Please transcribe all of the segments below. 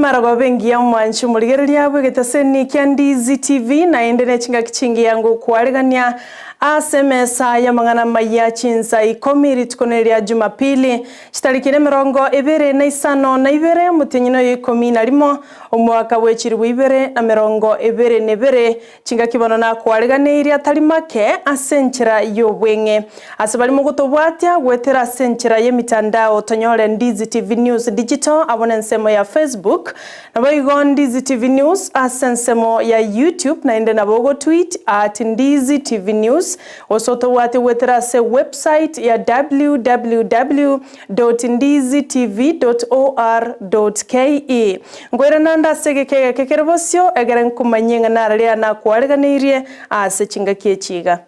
Emarogoba engiya omwanchi omorigereria bw'egetaseni kia Ndizi TV naende ne chingaki chingiya ngokwaregania ase emesa y'amang'ana amayia chinsa ikomi rituko neria Jumapili chitariki nemerongo ebere na isano na ibere omotienyi noyo ikomi na rimo omwaka bwechiribu ibere na merongo ebere na ebere Chingaki bono nakwareganeirie atari make ase enchera y'obweng'e. Ase baria mogotobwatia goetera ase enchera y'emitandao tonyore Ndizi TV News Digital abwo nensemo ya Facebook, naboigo Ndizi TV News ase ensemo ya YouTube naende nabo ogotweet at Ndizi TV News gose otobwatie goetera ase website ya www. Ndizitv.or.ke. Nkoirana nde ase egeka egeke kere bosio, egere nkomanyie ng'a nararia nakwareganeirie ase chingaki echi iga.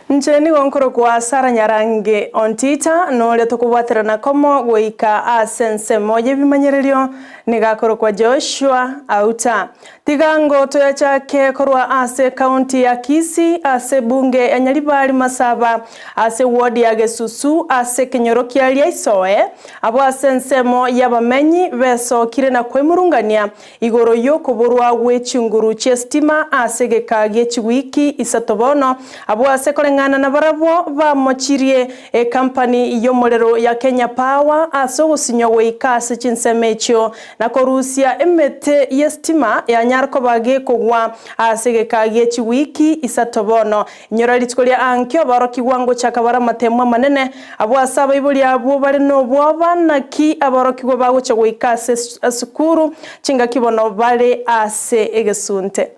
Inche nigo nkorokwa Sarah Nyarangi Ontita, na oria tokobwaterana komo goika ase ensemo y'ebimanyererio nigo akorokwa Joshua Auta. Tiga ngo toyachake korwa ase ekaunti ya Kisii ase ebunge ya Nyaribari Masaba ase eward ya Gesusu ase ekenyoro kia Riaisoe abwo ase ensemo y'abamenyi besokire na kwemurungania Igoro y'okoborwa gwe chinguru chi'esitima ase egeka gie chiwiki isato bono, abwo ase koreng'ana nabarabwo bamochirie ekampani y'omorero ya Kenya Power ase ogosinywa goika ase chinsemo echio na korusia emete y'esitima yanyare koba gekogwa ase egeka gie chiwiki isato bono. Inyora rituko ria ankio aborokigwa ngochaka bare amatemo amanene, abwo ase abaibori abwo bare nobwoba, naki aborokigwa bagocha goika ase esukuru chingaki bono bare ase egesunte.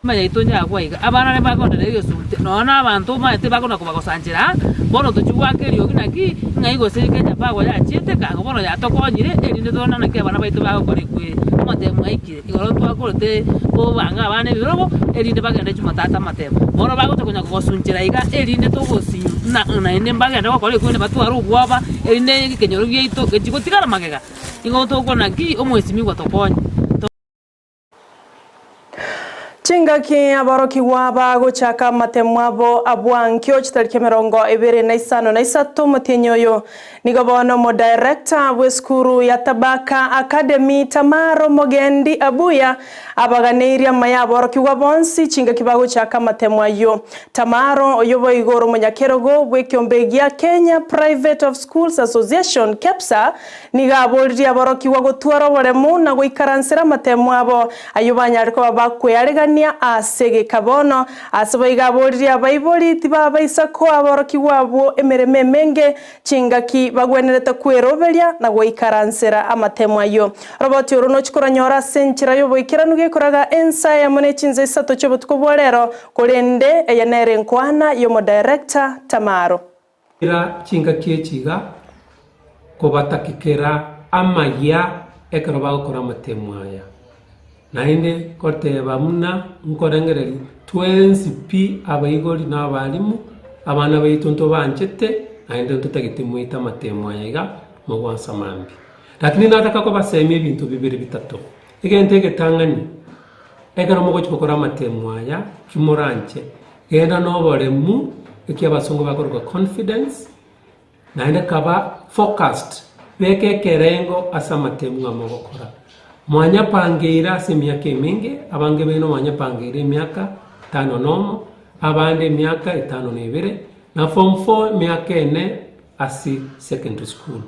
Nyuma yaito nyagwa iga, abana baria bakondera egesunte, nonya na abanto omanyete bakona kobagosanchera aa, bono tochia goaka eriogi naki, ng'ai gose Kenya Power yachiete kang'o bono yatokonyire, erinde torore naki abana baito bagokora ekweri. Amatemo aikire. Igoro twakorete kobanga abana ebirogo, erinde bagende Jumatatu amatemo. Bono bagocha konya kogosunchera iga, erinde togosinyu na naende mbagende gokora ekwende batware obwoba, erinde ekenyoro giaito gechie gotigara magega. Igo tokwana naki omwesimigwa tokonye. Chingaki aborokigwa bagochaka amatemo abo abwankio chitariki emerongo ebere na isano na isato omotienyi oyo Nigo bono omodirector bw'esukuru ya Tabaka Academy Tamar Omogendi Abuya abaganeirie amaya aborokigwa bonsi chingaki bagochaka amatemo ayio. Tamaro oyio boigo ore omonyakerogo bw'ekiombe gia Kenya Private of Schools Association, KEPSA, nigo aboririe aborokigwa gotwara oboremu na goikaransera amatemo abo ayio banyare koba bakwearegania ase egeka bono. Ase boigo aboririe abaibori tibabaisa koa aborokigwa abwo emeremo emenge Chingaki bagwenerete kweroberia na goikaransera amatemo ayio. Roboti oro nochi koranyora ase enchera y'oboikeranu gekoraga ensa eyemo ne chinsa isato chi'obotuko bwa rero, korende eye nere enkwana y'omodirector Tamaro. Ira chingaki echi iga kobatakikera amayia ekero bagokora amatemo aya. Naende goteba buna nkorengereria twensi pi abaibori na abalimu, abana baito ntobanchete naende ntotagete moite amatemo aya iga mogwansa mambia. Lakini nataka kobasemia ebinto bibere bitato, egento egetang'ani, ekero mogochia gokora amatemo aya ki moranche, genda na oboremu eki abasongo bakoroka confidence, Naende kaba focused, beka ekerengo ase amatemu ng'a mogokora. Mwanyapangeire ase emiaka emenge, abange baino mwanyapangeire emiaka etano nomo, abande emiaka etano na ebere, na form four emiaka ene ase secondary school.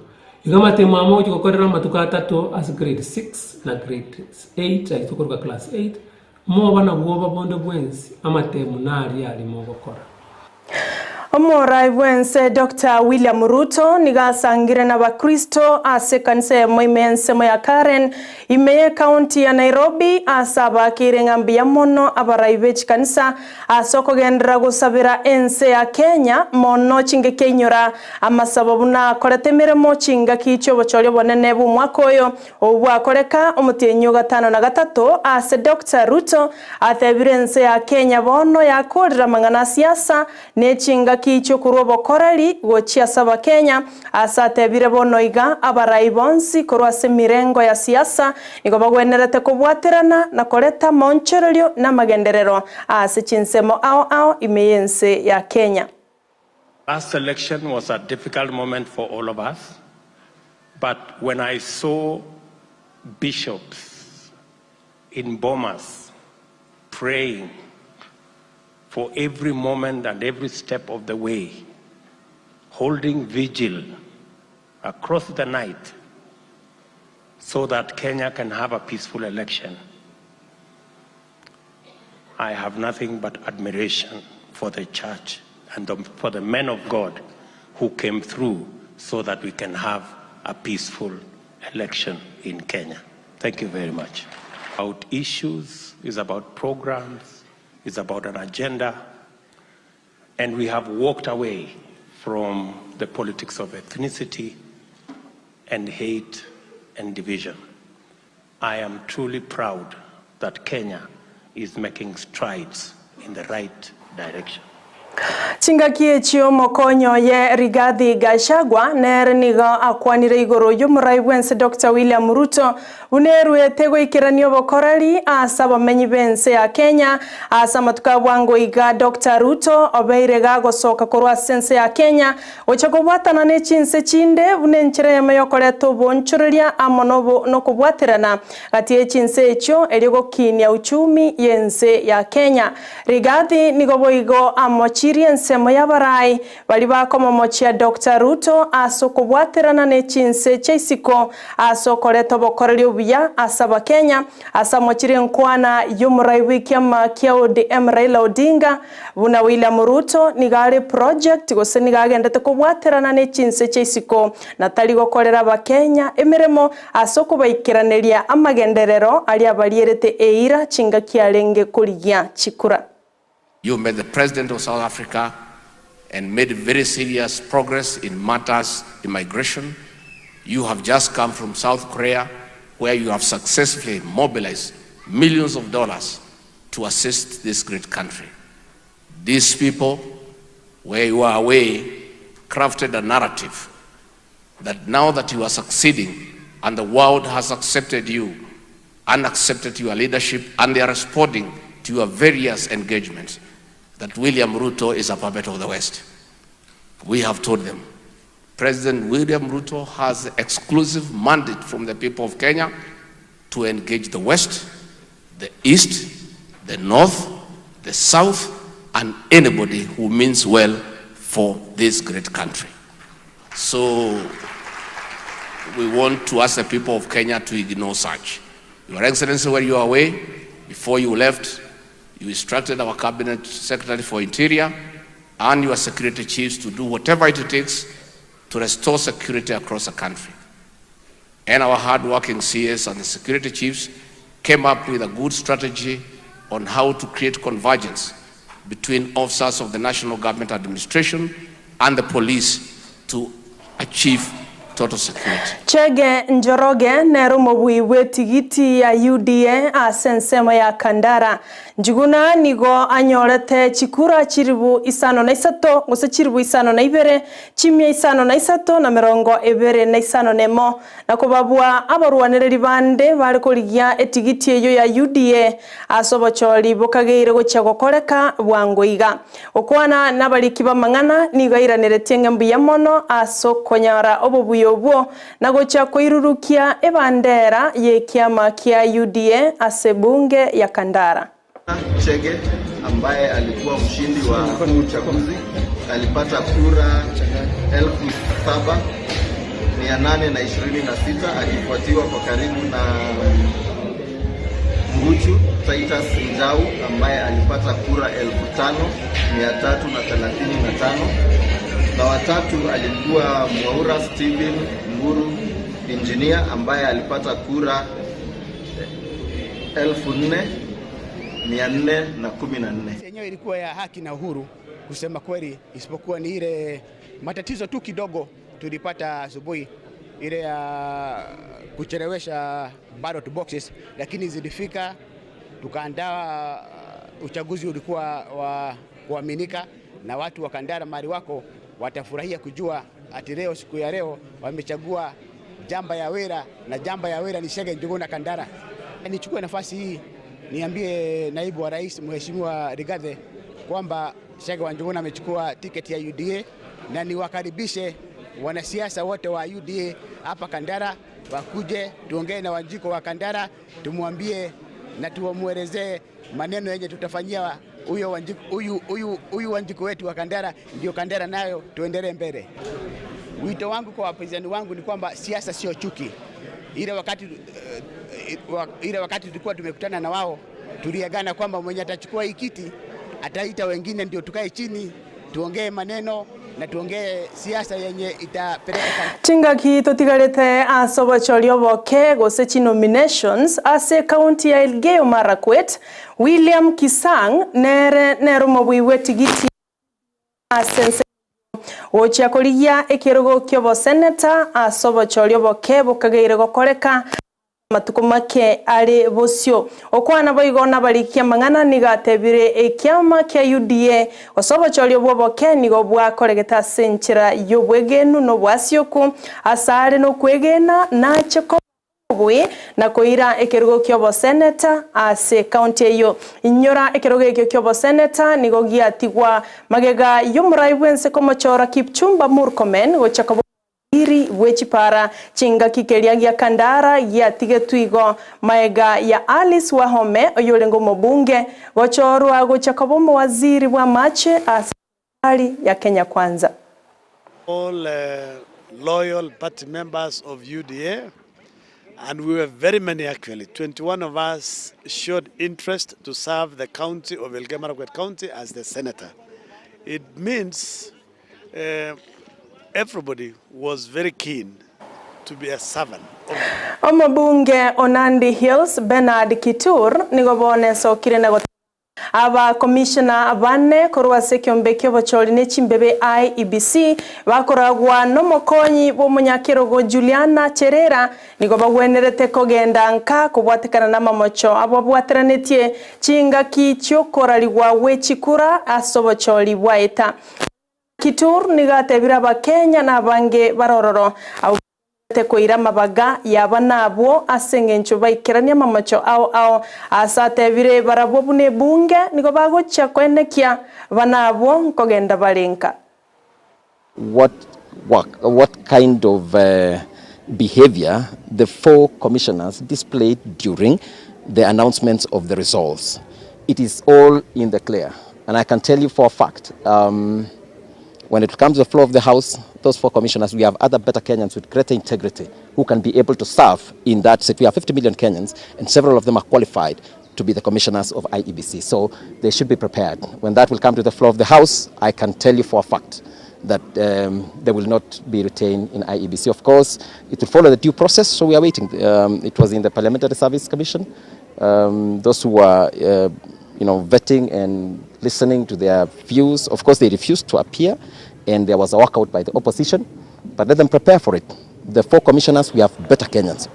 Igo amatemu aya mogochia gokorera amatuko atato ase grade six na grade eight aywo tokoroka class eight, Moba na bwoba bonde bwensi, amatemu naria aria mogokora. Omorai bw'ense Doctor William Ruto nigo asangire n'abakristo ase ekanisa eyemo ime y'ensemo ya Karen ime y'ecounty ya Nairobi ase abakeire ng'a mbuya mono abarai be chikanisa ase okogenderera gosabera ense ya Kenya mono chingaki ainyora amasabo buna akorete emeremo chingaki chi'obochori obonene bw'omwaka oyo Obwo bwakoreka omotienyi o gatano na gatato ase Doctor Ruto atebire ense ya Kenya bono yakorire amang'ana a siasa ne chingaki. Chingaki chi'okorua obokoreri gochia ase Abakenya, ase atebire bono iga, abarai bonsi korwa ase emirengo ya siasa nigo bagwenerete kobwaterana na koreta amaonchorerio na amagenderero ase chinsemo ao ao ime y'ense ya Kenya. Last election was a difficult moment for all of us, but when I saw bishops in Bomas praying for every moment and every step of the way, holding vigil across the night so that Kenya can have a peaceful election, I have nothing but admiration for the church and for the men of God who came through so that we can have a peaceful election in Kenya. Thank you very much. About issues, is about programs, is about an agenda, and we have walked away from the politics of ethnicity and hate and division. I am truly proud that Kenya is making strides in the right direction. Chingaki echio omokonyi oye Rigathi Gachagua nere nigo akwanire igoro y'omorai bw'ense Doctor William Ruto buna eruete goikerania obokoreri ase abamenyi b'ense ya Kenya ase amatuko a bwango iga Doctor Ruto obeire gagosoka korwa ase ense ya Kenya gocha kobwatana ne chinse chinde buna enchera eyemo y'okoreta oboonchoreria amo nokobwaterana gati ye chinse echio erio gokinia uchumi y'ense ya Kenya. Rigathi nigo boigo amochirie ensemo y'abarai baria bakomomochia Doctor Ruto ase okobwaterana ne chinse chia isiko ase okoreta obokoreri obuya ase Abakenya ase amochirie enkwana y'omorai bw'ekiama kia ODM Raila Odinga buna William Ruto nigo are project gose nigo agendete kobwaterana ne chinse chia isiko na tari gokorera Abakenya emeremo ase okobaikeraneria amagenderero aria abarierete eira chingaki arenge korigia chikura. You met the President of South Africa and made very serious progress in matters immigration. You have just come from South Korea where you have successfully mobilized millions of dollars to assist this great country. These people, where you are away, crafted a narrative that now that you are succeeding and the world has accepted you and accepted your leadership and they are responding to your various engagements, that William Ruto is a puppet of the West. We have told them, President William Ruto has exclusive mandate from the people of Kenya to engage the West, the East, the North, the South, and anybody who means well for this great country. So we want to ask the people of Kenya to ignore such. Your Excellency, when you were away, before you left, you instructed our Cabinet Secretary for Interior and your security chiefs to do whatever it takes to restore security across the country. And our hard-working CS and the security chiefs came up with a good strategy on how to create convergence between officers of the National Government Administration and the police to achieve total security. Chege Njoroge nere omobui bw'etigiti ya UDA ase ensemo ya Kandara. Njuguna nigo anyorete chikura chiribu isano na isato gose chiribu isano na ibere, chimia isano na isato na merongo ebere na isano na emo, na kobabua abarwanereri bande bare korigia etigiti eyio ya UDA ase obochori bokageire gochia gokoreka bwango iga. Gokwana nabariki b'amang'ana nigo airaneretie ng'a mbuya mono ase okonyora obobuya obwo na gochia koirurukia ebandera y'ekiama kia UDA ase ebunge ya Kandara. Chege ambaye alikuwa mshindi wa huu uchaguzi alipata kura 7826 akifuatiwa kwa karibu na Mguchu Titus Njau ambaye alipata kura 5335 na watatu alikuwa Mwaura Steven Mburu engineer ambaye alipata kura 4414. Yenyewe ilikuwa ya haki na uhuru kusema kweli, isipokuwa ni ile matatizo tu kidogo tulipata asubuhi ile ya kuchelewesha ballot boxes, lakini zilifika tukaandaa. Uchaguzi ulikuwa wa kuaminika na watu wa Kandara mahali wako watafurahia kujua ati leo, siku ya leo wamechagua jamba ya Wera na jamba ya Wera ni Chege Njuguna Kandara. Nichukue nafasi hii niambie naibu wa rais Mheshimiwa Rigathi kwamba Chege wa Njuguna amechukua tiketi ya UDA na niwakaribishe wanasiasa wote wa UDA hapa Kandara wakuje tuongee na Wanjiko wa Kandara, tumwambie na tuwamwelezee maneno yenye tutafanyia huyo Wanjiku, huyu huyu huyu Wanjiku wetu wa Kandara, ndio Kandara nayo tuendelee mbele. Wito wangu kwa wapinzani wangu ni kwamba siasa sio chuki. Ile wakati, ile wakati tulikuwa tumekutana na wao tuliagana kwamba mwenye atachukua hii kiti ataita wengine, ndio tukae chini tuongee maneno na tuongee siasa yenye itapeleka Chingaki tutigarite ase obochori oboke gose chinominations ase county ya Elgeyo Marakwet William Kisang nere nero mobui tigiti ase gochia korigia ekerogo kia oboseneta ase obochori oboke bokageire gokoreka matuko make ari bosio okwana boigo nabarikia mang'ana nigatebire ekiama kia UDA gose obochori obwo oboke nigo bwakoregete ase enchera ya obwegenu na obwasioku ase are na okwegena nache obwe na koira ekerogo kia oboseneta ase county eyo inyora ekerogo ekio kia oboseneta nigo giatigwa magega ya omorai bwense komochora Kipchumba Murkomen gocha kobo iri bwechipara chingaki keria gia Kandara giatigetwe igo maega ya Alice Wahome oyorengo omobunge gochorwa gocha koba omowaziri bwa amache ase serikali ya Kenya Kwanza. All loyal party members of UDA, and we were very many actually, 21 of us showed interest to serve the county of Elgeyo Marakwet County as the senator. It means everybody was very keen to be a servant. Omobunge Onandi Hills Bernard Kitur nigo bonesokire na aba commissioner bane korwa ase ekiombe kia obochori ne chimbebe IEBC bakoragwa nomokonyi bwa omonyakerogo Juliana Cherera nigo bagwenerete kogenda nka kobwatekana na amamocho abo babwateranetie chingaki chiokorarigwa gwe chikura ase obochori bwaeta. Kitur nigo atebire abakenya na abange barororo abo koira amabaga yaba nabwo ase eng'encho baikerania amamocho ao ao ase atebire barabwo buna ebunge nigo bagochia koenekia banabwo nkogenda barenka. What work, what kind of behavior the four commissioners displayed during the announcements of the results? It is all in the clear, and I can tell you for a fact, when it comes to the floor of the House, those four commissioners, we have other better Kenyans with greater integrity who can be able to serve in that seat. We have 50 million Kenyans, and several of them are qualified to be the commissioners of IEBC. So they should be prepared. When that will come to the floor of the House, I can tell you for a fact that they will not be retained in IEBC. Of course, it will follow the due process, so we are waiting. It was in the Parliamentary Service Commission. Those who were vetting and listening to their views, of course, they refused to appear, and there was a walkout by the opposition, but let them prepare for it. The four commissioners, we have better Kenyans.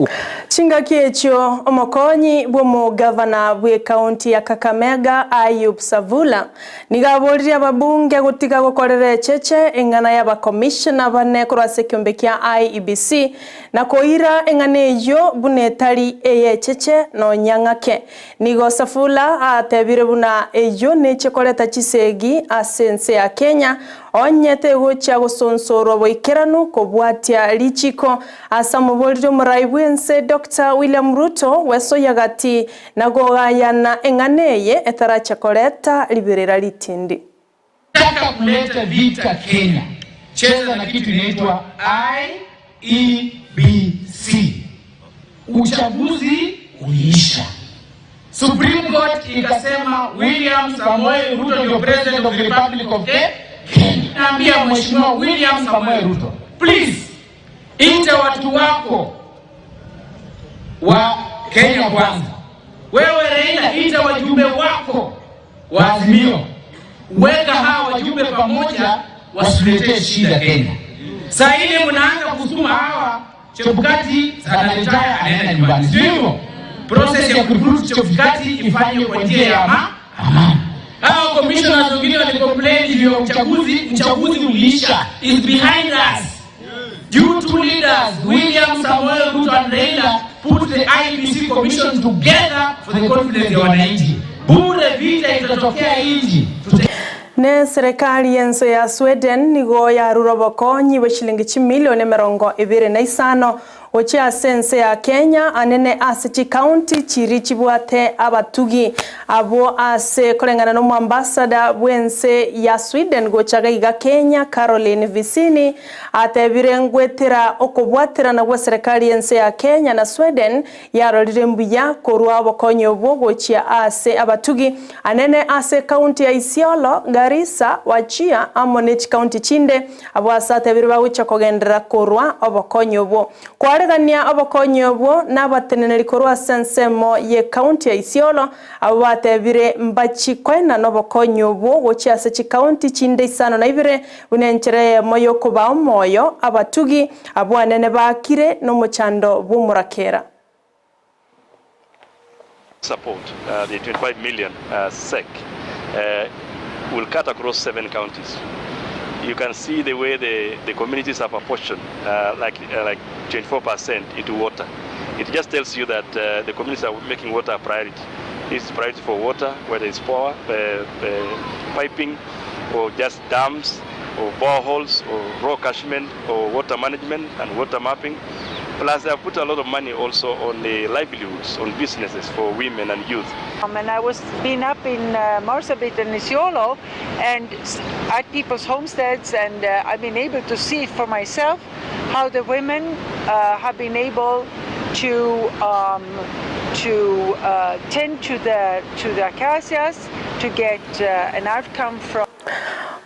Chingaki ekyo omokonyi bw'omugavana bwe county ya Kakamega Ayub Savula nigaborire ababunge gutiga gukorera echeche eng'ana y'abakomishona bane korwa ase ekiombe kia IEBC na koira eng'ana eyo buna etari eyecheche nonyang'ake. Nigo Savula atebire buna eyo neche koreta chisegi ase ense ya Kenya onyete gochia gosonsorwa boikeranu kobwatia richiko ase omoborire omorai bwense Dr. William Ruto wesoyagati na gogayana eng'ana eye etaracha koreta liberera litindi. Nataka kuleta vita Kenya, cheza na kitu inaitwa IEBC. Uchaguzi uliisha, Supreme Court ikasema William Samoei Ruto ndio president of the Republic of Kenya. Naambia Mheshimiwa William Samoei Ruto, please ita watu wako wa Kenya kwanza. Wewe Raila, ita wajumbe wako wa Azimio, weka hawa wajumbe pamoja, wasiletee shida Kenya. Saa hii mnaanza kusukuma hawa, Chebukati analetaya anaenda nyumbani, sio hivyo? Process ya kurecruit Chebukati ifanywe kwa njia ya amani. Hao commissioners wengine wali complain juu ya uchaguzi, uchaguzi uliisha, is behind us. You two leaders, William Samoei Ruto and Raila, put the IEBC commission together for the confidence ya wananchi. Bure vita itatokea inji. Ne serikali y'ense ya Sweden nigo yarure obokonyi bwe chilingi chimilioni emerongo ebere na isano gochia ase ense ya Kenya anene ase chikaunti chiria chibwate abatugi abwo ase koreng'ana na omoambassador bw'ense ya Sweden gocha gaiga Kenya Caroline Visini atebire ngwetera okobwaterana gwe serikali y'ense ya Kenya na Sweden Yarorire mbuya korwa obokonyi obwo gochia ase abatugi anene ase ekaunti ya Isiolo, Garissa, Wajir amo ne chikaunti chinde, abwo ase atebire bagochia kogenderera korwa obokonyi obwo. Kwaregania obokonyi obwo nabateneneri korwa ase ensemo y'ekaunti ya Isiolo, abwo batebire mbachie koenana obokonyi obwo gochia ase chikaunti chinde isano na ibere buna enchera eyemo y'okobaa omoyo abatugi abwo anene baakire nomochando bw'omorakera. Support, the 25 million SEK will cut across 7 counties. You can see the way the, the communities have apportioned like, like 24% into water. It just tells you that the communities are making water a priority. It's priority for water, whether it's power, piping, or just dams, or boreholes, or raw catchment, or water management and water mapping. Plus, they have put a lot of money also on the livelihoods, on businesses for women and youth. And I was been up in Marsabit and Isiolo and at people's homesteads, and I've been able to see it for myself how the women have been able to to tend to the to the acacias to get an outcome from.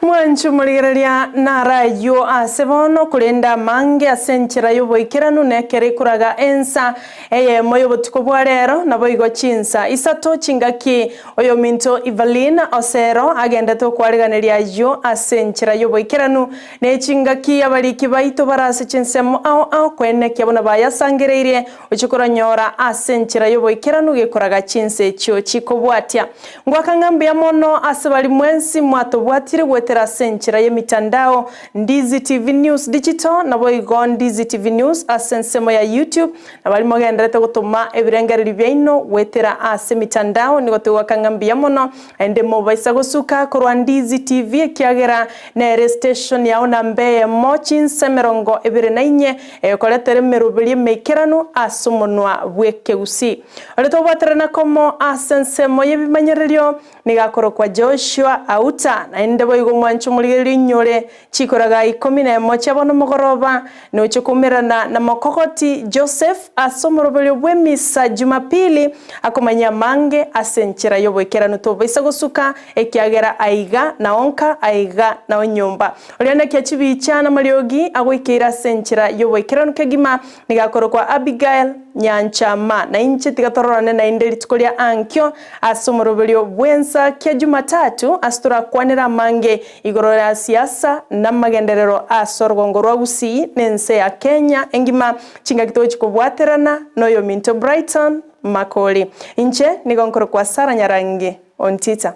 Mwanche omorigereria naro ayio ase bono, korende amange ase enchera y'oboikeranu nekero ekoraga ensa eyemo y'obotuko bwa rero, naboigo chinsa isato chingaki oyominto Evelyn Osero agendete okwariganeria ayio ase enchera y'oboikeranu, ne chingaki abariki baito bare ase chinsemo ao ao koenekia buna bayasangereirie Ochie koronyora ase enchera y'oboikeranu gekoraga chinsa echio chikobwatia. Ngoaka ng'a mbuya mono ase baria mwensi mwatobwatire goetera ase enchera y'emitandao, Ndizi TV News Digital, naboigo Ndizi TV News ase ensemo ya YouTube, na baria mogendererete gotoma ebirengererio biaino goetera ase emitandao, nigo togoaka ng'a mbuya mono, naende mobaisa gosuka korwa Ndizi TV ekiagera nere estation yao namba eyemo chinsa emerongo ebere na inye Egokoretera emeroberi emeikeranu ase omonwa bw'ekegusii. Oria tobwaterana komo ase ensemo y'ebimanyererio nigo akorokwa Joshua Auta, naende boigo omwanche omorigereria oinyore chikoraga ikomi na emo chia bono mogoroba, noche koumerana na mokogoti Joseph ase omoroberio bw'emisa Jumapili akomanyia amange ase enchera y'oboikeranu tobaisa gosuka ekiagera aiga naonka aiga nao nyomba. Oria nakia chibicha namariogi agoikeire ase enchera y'oboikeranu kegima, nigo akorokwa Abigail Nyanchama. Na inche tiga tororane naende rituko ria ankio ase omoroberio bw'ensa kia Jumatatu, ase torakwanere amange igoro ya siasa na amagenderero ase orogongo rwa Gusii na ense ya Kenya engima, chingaki togochia kobwaterana noyominto Brighton Makori. Inche nigo nkorokwa Sarah Nyarangi Ontita.